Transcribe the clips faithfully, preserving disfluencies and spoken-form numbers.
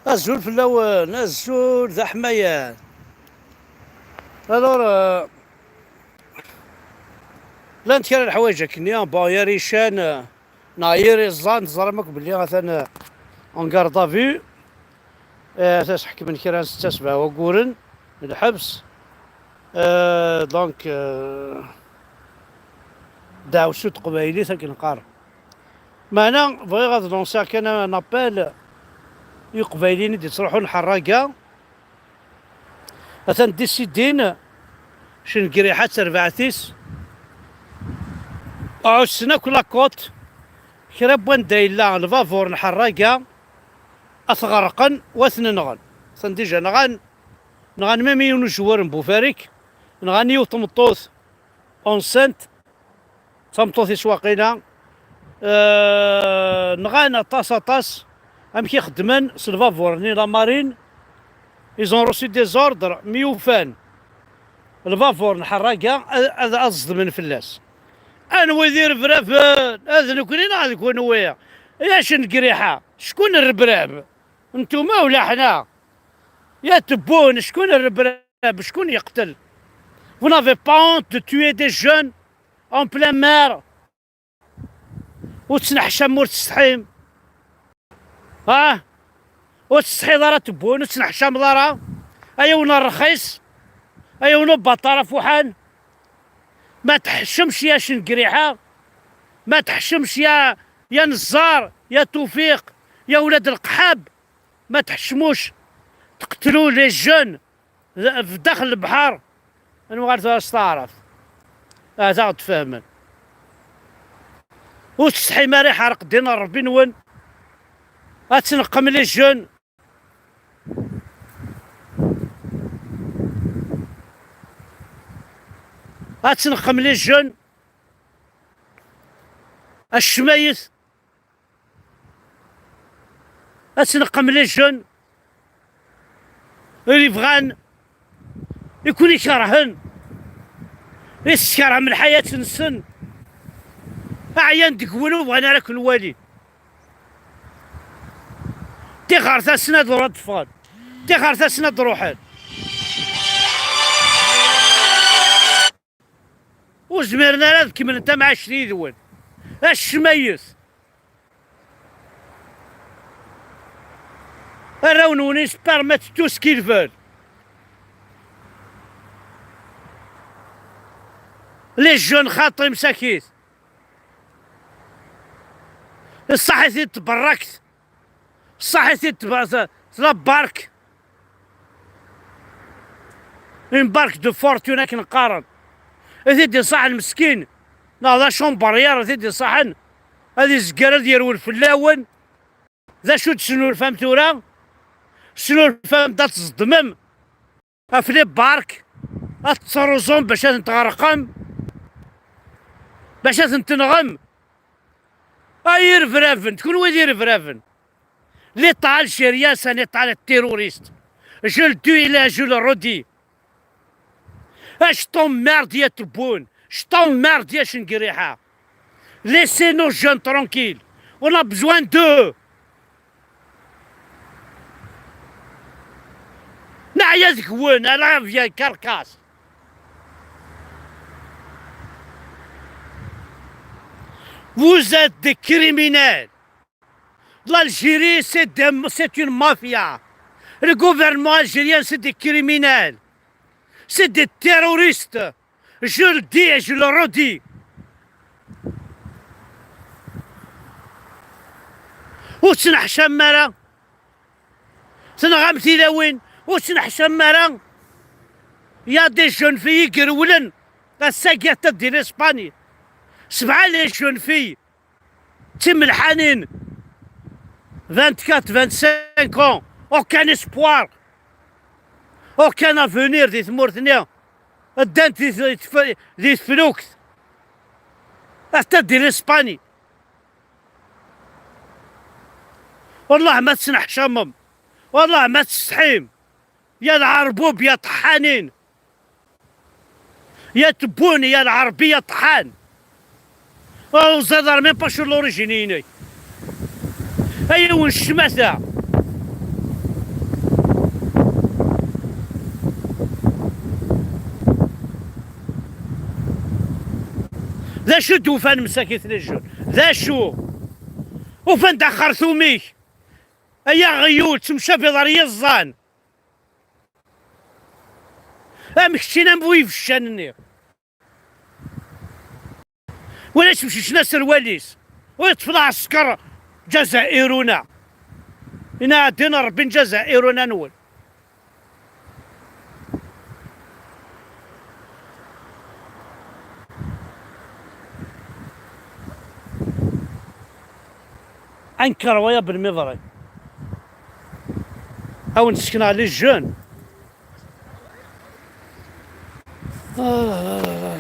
Azul fell-awen, azul d aḥmayan. Alors, euh, llant kra n leḥwayeǧ akkenni, bon, irican, euh, neɣ yir iẓẓan, teẓram akk belli atan, euh, en garde à vue. Euh, ata s-ḥekmen kra n setta sebɛa wagguren n lḥebs. Euh, donc, euh, ddeɛwessu n teqbaylit akken qqaren. Meɛna bɣiɣ ad lansiɣ kan un appel i Iqbayliyen i d-yettruḥun Ḥerraga. Atan décidin, Cengriḥa d terbaɛt-is, ɛussen akk la côte, kra n wanda yella lbabuṛ n Ḥerraga, ad t-ɣerqen u ad t-nɣen. Atan déjà nɣan, nɣan même yiwen uzewwir n Bufarik, nɣan yiwet tmeṭṭut enceinte, d tameṭṭut-is waqila. Euh, nɣan aṭas, aṭas. Amek i xeddmen s lbabuṛ-nni, la marine? Ils ont reçu des ordres, mi ufan lbabuṛ n Ḥerraga, ad, ad, ad ẓedmen fell-as. Anwa i d irebraben? Ad nekni neɣ d kunwi? Ya Cengriḥa, ckun rrebrab? Ntuma wala ḥna? Ya Tebbun, ckun rrebrab, ckun yeqtel? Vous n'avez pas honte de tuer des jeunes en plein mer? Ur tettneḥcam, ur tsetḥim? Ah, ur tsetḥiḍ ara Tebbun, ur tettneḥcameḍ ara? Ay awen rxis, ay awen ubaṭar afuḥan. Ma tḥeccemx ya Cengriḥa, ma tḥeccemx ya, ya Neẓẓar, ya Tufiq, ya ulad Lqḥab, ma tḥeccmux, teqtlux les jeunes, d-, f daxel lebḥer. Anwa ara s taɛrabt? Ahat ad ɣ-d-fehmen. Ur tsetḥim ara, iḥerq ddin n Ṛebbi-nwen. Ad tneqqem les jeunes. Ad tneqqem les jeunes. Acmayet. Ad tneqqem les jeunes. I yebɣan, i ken-ikerhen, i teskerhem lḥayat-nsen, ɛyan deg-wen, ur bɣan ara ken-walin. Tixert-asen ad ur ad ffɣen, tixert-asen ad ruḥen. Ur zmiren ara ad kemmlen tamɛact yid-wen. Acmayet. Arraw-nwen, ils se permettent tout ce qu'ils veulent. Les jeunes xaṭi msakit. Ṣṣaḥit-id tberrakt. Ṣṣaḥit-id tb-, la barque. Une barque de fortune akken qqaren. I t-id-iṣaḥen meskin, neɣ d acambaryaṛ i t-id-iṣaḥen, ad izegger ad yerwel fell-awen. D acu d-tesnulfam tura? Tesnulfam-d ad tẓeddmem ɣef les barques, ad tettruẓum bac ad tent-tɣerqem, bac ad tent-tenɣem. Ay irebraben, d kenwi d irebraben. L'État algérien, c'est un État terroriste. Je le dis et là, je le redis. Ah, je t'emmerde, ya Tebboune. Je t'emmerde, ya Cengriḥa. Laissez nos jeunes tranquilles. On a besoin d'eux. Neɛya deg-wen, à la vieille carcasse. Vous êtes des criminels. L'Algérie, c'est des, c'est une mafia. Le gouvernement algérien, c'est des criminels. C'est des terroristes. Je le dis et je le redis. Ur tettneḥcam ara. Tenɣam tilawin. Ur tettneḥcam ara. Il y a des jeunes filles i irewlen. Ass-agi, atta di l'Espagne, sebɛa les jeunes filles d timelḥanin, vingt-quatre, vingt-cinq ans, aucun espoir, aucun avenir di tmurt-nni, ddant di, di, di teflukt, atta di l'Espagne. Wallah ma tettneḥcamem, wallah ma tsetḥim, ya lɛerbub, ya ṭeḥḥanin. Ya Tebboune, ya lɛerbi, ya ṭeḥḥan. Oh, vous êtes même pas sur l'origine-inek. Ay awen ccmata. Acu d-ufan msakit les jeunes? D acu? Ufan-d axertum-ik. Ay aɣyul, ttemcabiḍ ar yiẓẓan. Am keččin am bu ibeccan-nni. Wala yesmecmecen aserwal-is. Ur yeṭṭef lɛesker Jazairuna. Ina din Rebbi n Jazairuna-nwen. Anker wa ya Ben Miḍri. Ad wen-d-sekneɣ les jeunes. Ah.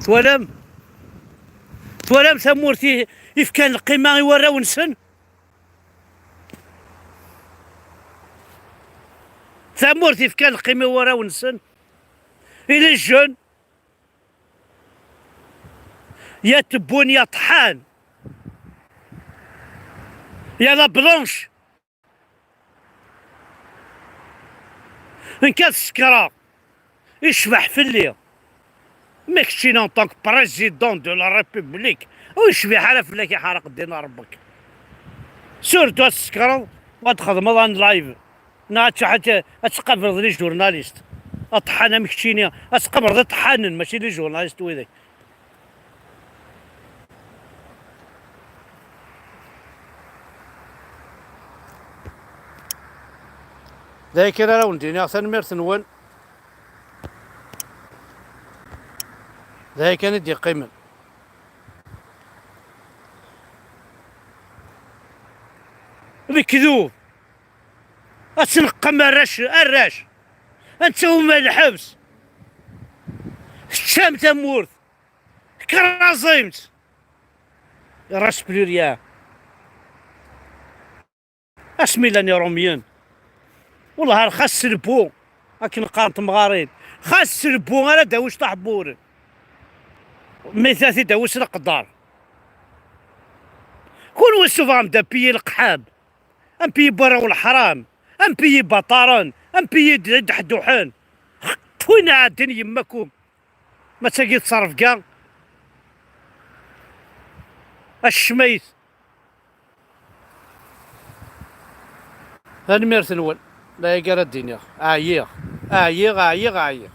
Twalam? Twalam tamurt i, i fkan lqima i warraw-nsen? Tamurt i fkan lqima i warraw-nsen? I les jeunes? Ya tebbunin, ya ṭṭḥan, ya la blanche. Nekk ad sekreɣ, icbeḥ fell-i. Ma keččini en tant que président de la République, ur yecbiḥ ara fell-ak iḥerq ddin n Ṛebbek. Surtout ad tsekreḍ, ad txedmeḍ un live. Neɣ ad tṛuḥeḍ ad, ad tqableḍ les journalistes. Aṭḥan am keččini, ad tqableḍ iṭḥanen, mačči les journalistes widak. D aya kan ara wen-d-iniɣ, tanemmirt-nwen. D aya kan i d-yeqqimen. Lekdub. Ad tenqem arrac, arrac. Ad nettawem ar lḥebs. Teččam tamurt. Kraẓimt. Il reste plus rien. Asmi llan Iṛumyen. Wellah ar xas s lbu, akken qqarent temɣarin. Xas s lbu ara d-awis taḥburen. Mi ta ti d-awis leqder. Kunwi suffɣem-d un pays leqḥab. Un pays n warraw leḥram, un pays n ibaṭaren, un pays d-, d-, iḥedduḥen. Ṭṭfin ɛaddin yemma-kum. Ma d tagi d ttrebga. Acecmayt. Tanemmirt-nwen. D aya ara d-iniɣ. Ɛyiɣ. Ɛyiɣ, ɛyiɣ, ɛyiɣ.